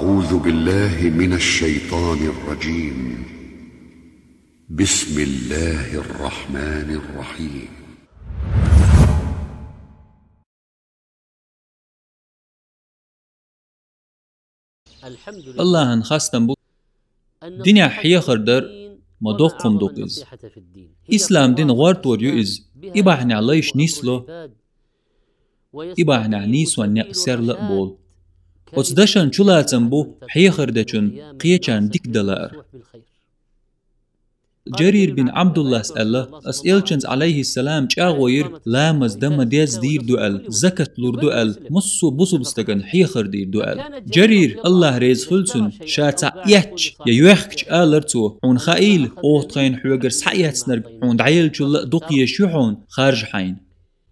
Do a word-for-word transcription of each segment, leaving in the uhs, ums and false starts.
أعوذ بالله من الشيطان الرجيم. بسم الله الرحمن الرحيم. Аллахӏан хастам бу. Динехь хьехар дар ма доккха хӀума ду-кх иза. Ислам дин гӀортор ю иза. И бахьанехь лайш нисло, и бахьанехь нийсонан некъ серла а болу. Оцу дашан чулацам бу хьехар дечун кхечарна дика дан лаар. Джарир бин Абдуллас аьлла: «Ас элчанца, алейхиссалам, чӀагӀо йира, ламаз дан ма деза дийр ду аьлла, закат лур ду аьлла, массо а бусулба стагана хьехар дийр ду аьлла». Джарир, Аллах реза хуьлу цунна, ша цхьаъ эцча я йоьхкича алара цо: «Хьуна хаийла, оха тхайна хьоьгара схьаэцнарг хьуна дӀаеллачул а дукха езаш ю хьуна, харжа хьайна».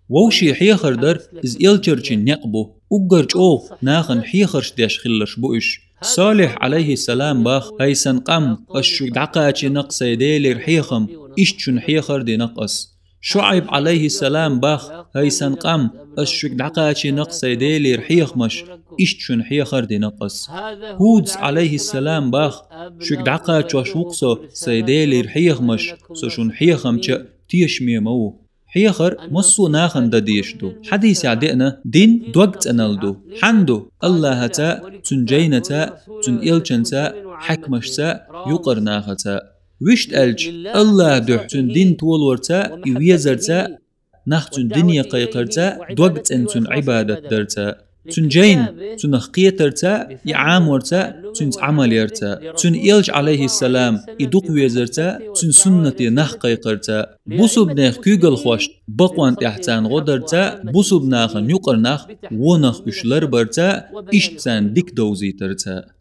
Вовшийн хьехар дар иза элчанан некъ бу. Уггар чӀогӀа нахана хьехарш деш хилларш бу уьш. Салихь, алейхиссалам, бах: «ХӀай сан къам, ас шуьга дӀакхачийна-кх сайн Делера хьехам, иштта шуна хьехар дина-кх ас». ШуӀайб, алейхиссалам, бах: «ХӀай сан къам, ас шуьга дӀакхачийна-кх сайн Делера хьехамаш, иштта шуна хьехар дина-кх ас». ХӀудас, алейхиссалам, бах: «Шуьга дӀакхачош ву-кх со сайн Делера хьехамаш, со шуна хьехамча а, тешаме ма ву». Хьехар массо а нахана дан дезаш ду. Хьадисехь деана, дин дог цӀаналла ду. Хьанна ду? Аллахьаца, цуьнан жайнаца, цуьнан элчанца, хьаькамашца, юкъара нахаца. Вуьшта аьлча, Аллахьан дуьхьа цуьнан дин толорца, и везарца, нах цуьнан дине кхайкхарца, дог цӀена цуьнан Ӏибадат дарца. Цуьнан жайна, цунах кхетарца, и Ӏаморца, цуьнца Ӏамал ярца, цуьнан элча, алейхиссалам, и дукха везарца, цуьнан суннате нах кхайкхарца, бусулбанех куьйгалхошна бакъонна тӀехь царна гӀо дарца, бусулба нахана юкъара нах, вонах уьш ларбарца, иштта царна дика довзийтарца.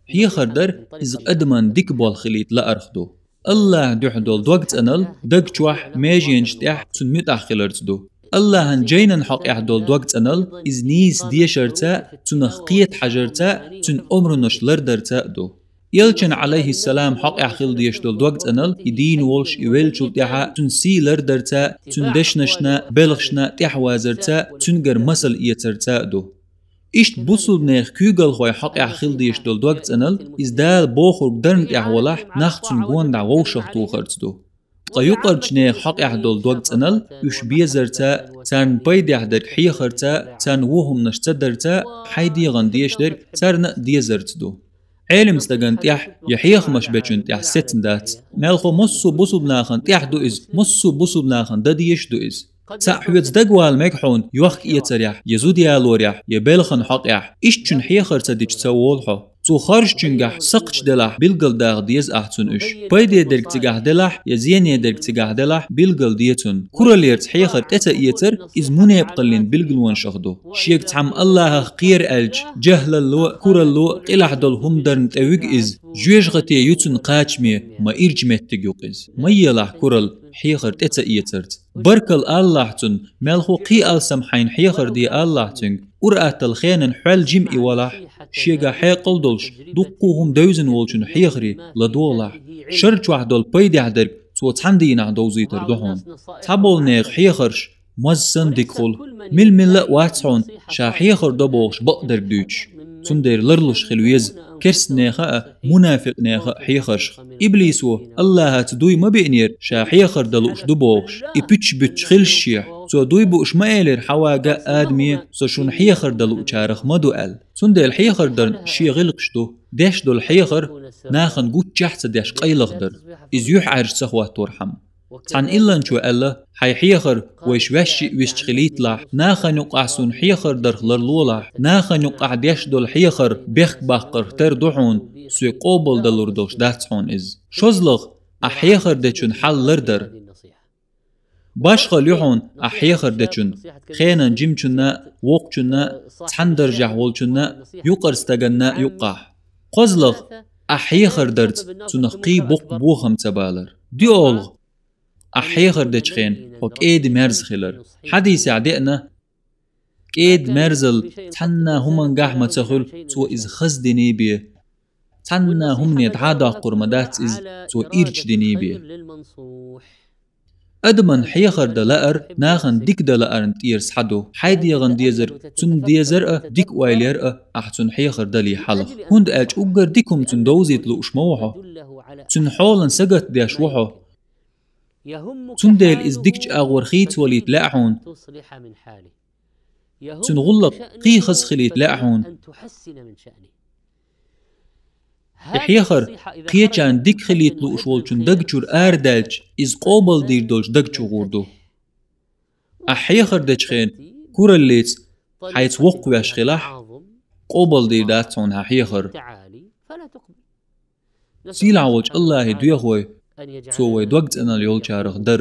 Хьехар дар иза адаман дика болх хилийта лаарх ду. Аллахьан дуьхьа долу дог цӀаналла даг чохь, меженаш тӀехь цуьнан муьтӀахь хиларца ду. Аллахьан жайнан хьокъехь долу дог цӀаналла иза нийса дешарца, цунах кхета хьажарца, цуьнан омранаш лардарца а ду. Элчанан, алейхиссалам, хьокъехь хила дезаш долу дог цӀаналла и дийна волуш, и веллачул тӀаьхьа цуьнан сий лардарца, цуьнан дешнашна, белхашна тӀаьхьавазарца, цуьнгара масал эцарца а ду. Иштта бусулбанех куьйгалхой хьокъехь хила дезаш долу дог цӀаналла иза Дала бохург дарна тӀехь валахь, нах цуьнан гонаха вовшах тохарца ду. Ткъа юкъарчу нехан хьокъехь долу дог цӀаналла уьш безарца, царна пайдехь дерг хьехарца, царна вон хӀуманаш ца дарца, хьайн дегӀан дезаш дерг царна а дезарца ду. Ӏелам стагана тӀехь я хьехамаш бечунна тӀехь сецна дац. Мелхо массо а бусулба нахана тӀехь ду иза, массо а бусулба нахана дан дезаш ду иза. Цхьаъ хьоьца дагавала мега хьуна йохк-эцарехь, я зуда ялорехь, я белхан хьокъехь. Иштта шуна хьехар ца дича ца волу хьо. Цо хоржучуьнгахь сакхташ делахь, билгалдаха деза ахь цунна уьш. Пайде дерг цигахь делахь, я зене дерг цигахь делахь, билгалде цунна. Кураллерца хьехар тӀе ца эцар, иза мунепакъаллин билгалонашах ду. Шега цхьамма Аллахьах кхера аьлча, жахӀлалло а, куралло а, къилахь долу хӀума дарна тӀе вуьгу иза. Жоьжахате ю цунна кхачаме, ма ирча меттиг ю-кх иза. Ма елахь куралла хьехар тӀе ца эцарца. Баркалла алалахь цунна, мелхо кхин алсам хьайна хьехар де алалахь цуьнга. Ур-атталла хенан хьол жима и валахь, шегахь хьекъал долуш, дуккха а хӀума девзина волчун хьехаре ладогӀалахь. Шар чохь долу пайдехь дерг цо цхьана дийнахь довзийтар ду хьуна. Цхьаболу нехан хьехарш моза санна дика хуьлу. Мила-милла а вац хьуна ша хьехар до бохуш бакъдерг дуьйцуш. Цундела ларлуш хила веза керстанеха а, мунафикънеха а хьехаршха. Иблисо Аллахьаца дуй ма биънера, ша хьехар дан лууш ду бохуш. И пуьташ буьттуш хилча шех, цо дуй бууш ма элира Хьавага а, Адаме а: «Со шуна хьехар дан луучарах ма ду», – аьлла. Цундела хьехар дарна шен гӀиллакхаш ду. Деш долу хьехар нахана гуччехь а ца деш къайлаха дар. Иза юьхьӀаьржа ца хӀотторхьама. Цхьана илланчо аьлла: «Хьайн хьехар вайша ваьшшиъ висча хилийталахь, нахана юккъахь суна хьехар дарх ларлолахь, нахана юккъахь деш долу хьехар бехк баккхарх тера ду хьуна, соьга къобалдалур долуш дац хьуна иза». ШозлагӀа, ахь хьехар дечун хьал лардар. Башхалла ю хьуна ахь хьехар дечун, хенан жимачунна а, воккхачунна а, цхьана даржехь волчунна а, юкъара стаганна а юккъахь. КхозлагӀа, ахь хьехар дарца цунах кхин боккха бохам ца балар. ДоьалгӀа, ахь хьехар дечу хенахь хьо кӀеда-мерза хилар. Хьадисехь деана: «КӀеда-мерзалла цхьанна хӀумангахь ма ца хуьлу, цо иза хаза диний бен. Цхьанна хӀумане дӀа а доккхур ма дац иза, цо ирча диний бен». Адаман хьехар дан лаар нахана дика дан лаарна тӀера схьа ду. Хьай дегӀан дезар, цунна дезар а, дика ойла яр а, ахь цунна хьехар дале хьалха. ХӀунда аьлча уггар дика хӀума цунна довзийта лууш ма ву хьо. Цуьнан хьолан сагатдеш ву хьо. Цундела иза дикачу агӀор хийцавалийта лаьа хьуна. Цуьнан гӀуллакх кхин хаза хилийта лаьа хьуна. И хьехар кхечарна дика хилийта лууш волчун даг чуьра арадаьлча, иза къобалдийр долчу даг чу гӀур ду. Ахь хьехар дечу хенахь кураллица хьайца воккхавеш хилахь, къобалдийр дац хьуна хьан хьехар. Сийлахь волчу АллахӀе доьху вай, Цо вай дог цӀанал йолчарах дар.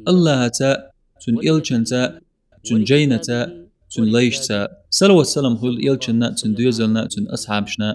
АллахӀаца, Цуьнан элчанца, Цуьнан жайнаца, Цуьнан лайшца салават-салам хуьлда элчанна, цуьнан доьзална, цуьнан асхьабашна.